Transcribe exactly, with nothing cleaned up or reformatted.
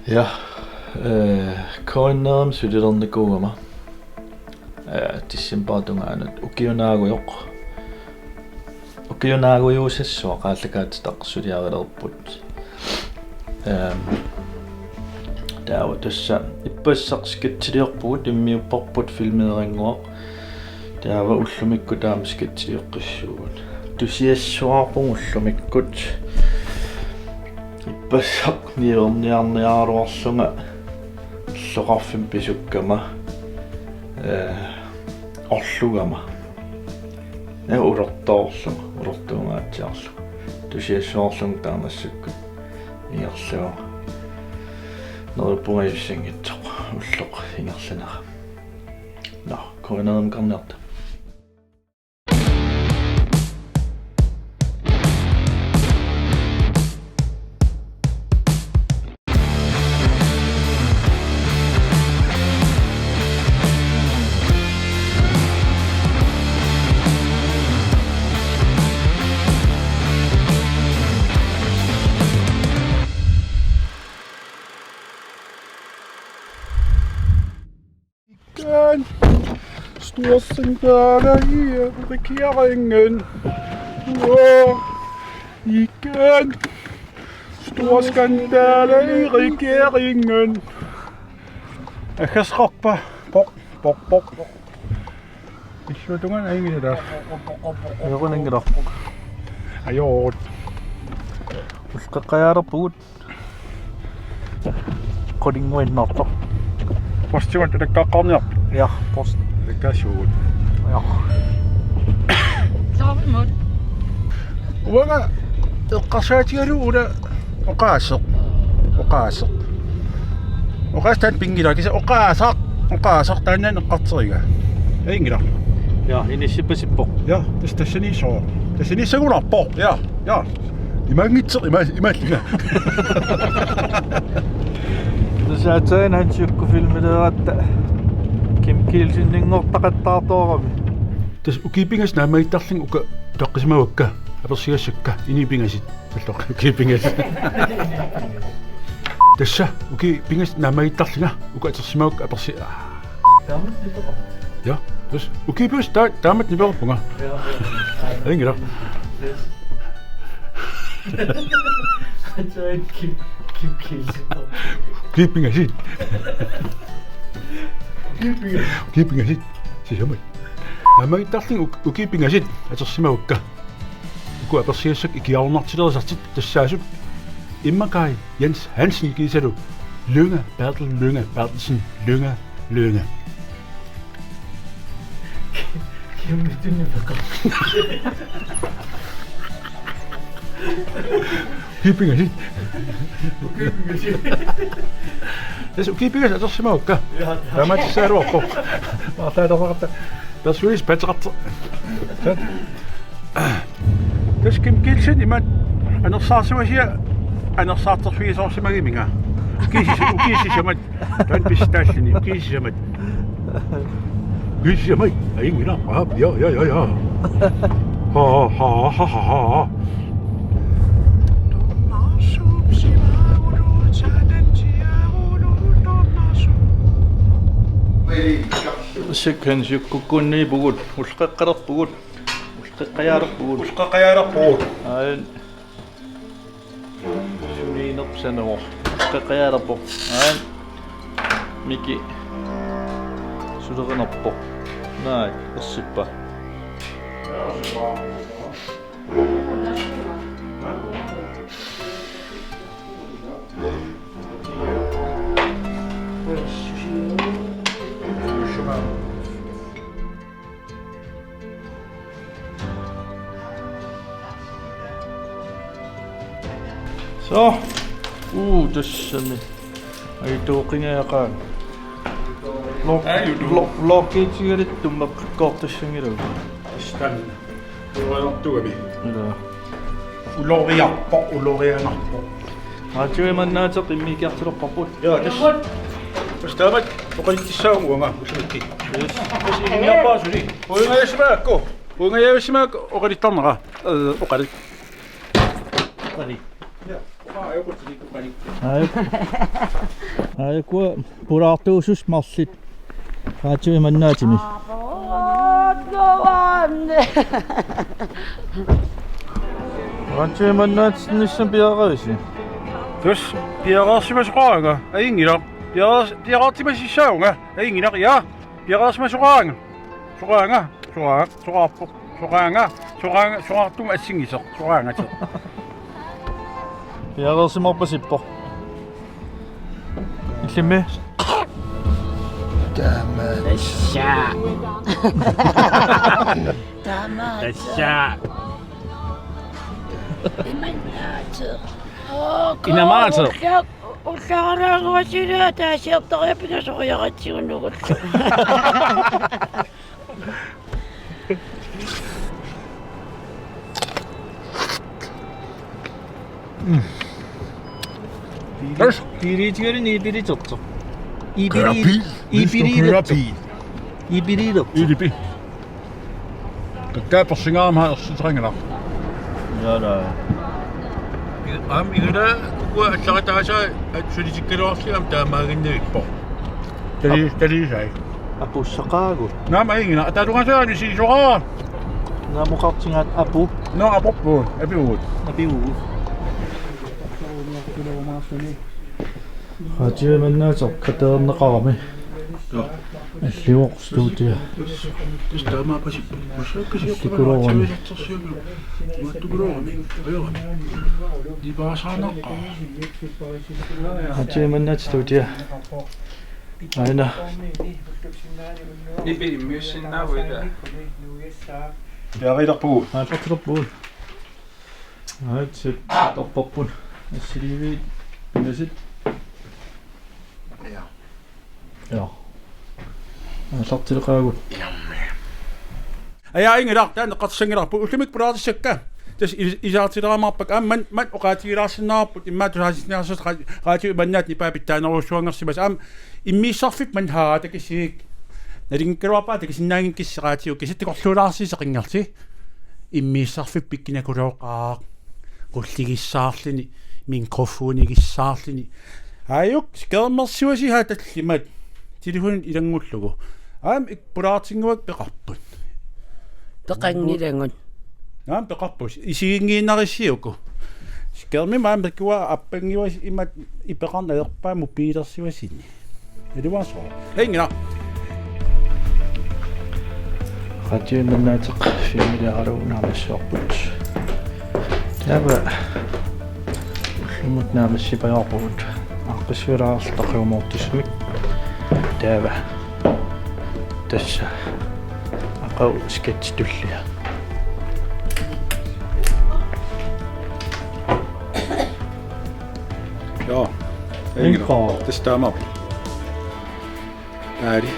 Ja, øh, K N R M sulilernikuugama. Øh, decembarip tungaanut ukiunaagujoq. Ukiunaagujuusassuaq aallakaatitaq suliarilerput. Øhm, taava tassa ippassaq sketchiliorpugut, immiupparput filmeerinnguaq. Taava ullumikkut taama sketchilioqqissuugut. Tusiassuarput ullumikkut. Ippassaq niuerniarniaraluarlunga illoqarfimmi pisukkama, øh, orlugama. Ja, ulortoorlunga, ulortuungaatsiarlunga. Tusiassuarlunga taamaassaaq. Ingerlava. Neriuppunga ajussanngitsoq ulloq ingerlanera. Nå, K N R M-karniarta. Ikkan storskandale i regering. Uaa. Ikkan storskandale i regering. Agasrokpa. Pok, pok, pok. Illuatungaanut ajunngilaq. Ajorunanngilaq. Ajoorut. Ulloqeqqajaalerpugut. Qulinnguinnartoq. Postigut atakkaaqqaarniarpit? Ja, post. Atakkaassuugut. Ja. Soormut. Uanga eqqarsaatigalugu una oqaaseq. Oqaaseq. Oqaaseq taanna pinngilaa, kisianni oqaaseq. Oqaaseq taanna eqqartoriga. Ajunngilaq. Ja, inissippasippoq. Ja, tassa tassaniissoq. Tassaniissagunarpoq. Ja, ja. Imaanngitsoq, ima-, imaallunga. Tassa aatsaat Hansiukkut filmiliaratta Kim Kielseninngortaqattaartoorami. Tassa ukiut pingasut naammagittarlugit uku utaqqisimavakka, apersigassakka, inuit pingasut. Talloq ukiut pingasut. Tassa ukiut pingasut naammagittarlugit uku atorsimavakka apersi-, Ja, tassa ukiut pingasut taa-, taamatut nipeqarpunga. Ja, ja. Ajunngilaq. Yes. Aatsaat Kim, Kim Kielsen. Ukiut pingasut. Ukiut pingasut. Ukiut pingasut. Sisamat. Naammagittarlugit uk-, ukiut pingasut atorsimavakka. Uku apersigassakka ikiaroornartilerisartut tassaasut Immaqa Jens Hansen kiisalu Lynge Bertel Lynge Bertelsen Lynge Lynge. Kimmitunni peqa. Ukiut pingasut. Ukiut pingasut. Tassa ukiut pingasut atorsimavakka. Ja, ja. Taamaattussagaluarpoq. Maartaaleqaqatta. Tassa uis pateqartoq. Tassa Kim Kielsen imaattoq anersaarsimasia anersaarterfigisoorsimagiminga. Ukiut sis-, ukiut sisamat. Taanna pissutaalluni, ukiut sisamat. Ukiut sisamat. Ajunngilaq. Aap, ja, ja, ja, ja. Ha, ha, ha, ha, ha. Sekvensiukkukkunniippugut, ulloqeqqalerpugut. Ulloqeqqajaalerpugut. Ulloqeqqajaalerpugut. Aajuna. Suniinerput sanavoq. Ulloqeqqajaalerpoq. Aajuna. Miki. Sulerinerpoq. Naak, ersippa. Så. Uu, tassami. Ajutooqingajaqaanga. Vlog-, Ajutooq. Vlog-, vloggiitigalugu tummeqqikkoortassanngilagut. Astan. Ulorianartugami. Ila. Uloriarpoq, ulorianarpoq. Aatsaat mannaateq immiikkiartulerparput. Ja, tassa. Tassa taamatut oqaluttussaavugut uanga ullumikkut. Yes. Tassa ilinniarpara suli. Uingajassimaakku. Uingajassimaakku oqaluttarnera. Øh, oqalut. Oqalut. Ja. Aajuku. Aajuku pulaartuusussat marluk. Raatiumannaatimi. Raatiumannaatinnissamut piareerisi? Tassa piareersimasoqaraanga, ajunngilaq. Piareers-, piareersimasussaavunga, ajunngilaq, ja. Piareersimasoqaraanga. Soqaraanga, soqara-, soqarpoq. Soqaraanga, soqaraanga, soqartumik assigiinngisaq. Soqaraangatik. Piareersimarpasippoq. Illimmi? Taama. Tassa. Taama. Tassa. Imannaatsoq. Inamaatsoq. Ullaaralaanguasila taasiartariappinga soqujaratsigunugullu. Tassa. Piiriitigalugu ibiritortoq. Ibiri-, Karapi. Ibiritortoq. Karapi. Ibiritortoq. Ilipi. Kakkaappersingaarama ersitaqanngilaq. Jaa, jaa. Aamma igala ukua allarataasa sulitikkaluarlugu aamma taamaaginnavippoq. Tali-, talisai. Apussaqaagut. Naamik, ajunngilaq. Ataatungaasiaani sisoraa. Naamoqartigaat apu. Nå, aporpugut. Apivugut. Apivugut. Raatiumannaatsoq kateerneqarami. Joo. Allivoq studia. Tassa taamaappassippoq. Massakkut siorpara. Allikuloorami. Maattukuloorami. Ajorami. Nipaasaaneqqaa. Raatiumannaatsoq studia. Aina. Nipi immiussinnaavugut. Piareerpugut. Aallartilerpugut. Aatsit atorparput. Assiliiviit pinasit. Ja. Ja. Aallartileqaagut. Jamen. Ajunngilaq, taanna eqqartussanngilarput. Ullumikkut pulaartissakka. Tassa is-, isertileramaarpakka. Aamma maanna, maanna oqaatigilaarsinnaavoq, immaqa tusaasinnaasut ra-, raatiumannaat nipaa pitsaanerujussuanngorsimasoq. Aamma immiussarfik maanna haa takusigik. Nalinginnaasumik takusinnaanngikkussi raatiukkut, kisianni takorluulaarsiseqanngilasi. Immiussarfik pikkunakkulooqaaq. Qulligissaarluni, mikrofonigissaarluni. Aajuku, skærmersuasi haa tallimat. Telefonit ilanngullugu. Aamma ik-, pulaartinnguakka peqarput. Peqanngilagut. Aamma peqarput. Isiginngiinnarisi uku. Skærmimi aamma takuara appannguasi imatut ipeqarneq ajorpaa mobilersuasuni. Iluasoq. Ajunngilaq. Raatiumannaatsoq filmiliaralugu naammassivarput. Taava ullumimut naammassipajaarpugut. Aaqqissuulaarluta qiumoortussamik. Taava tassa aqagu sketchi tullia. Joo. Ajunngilaq. Tassa taamaappoq. Aali.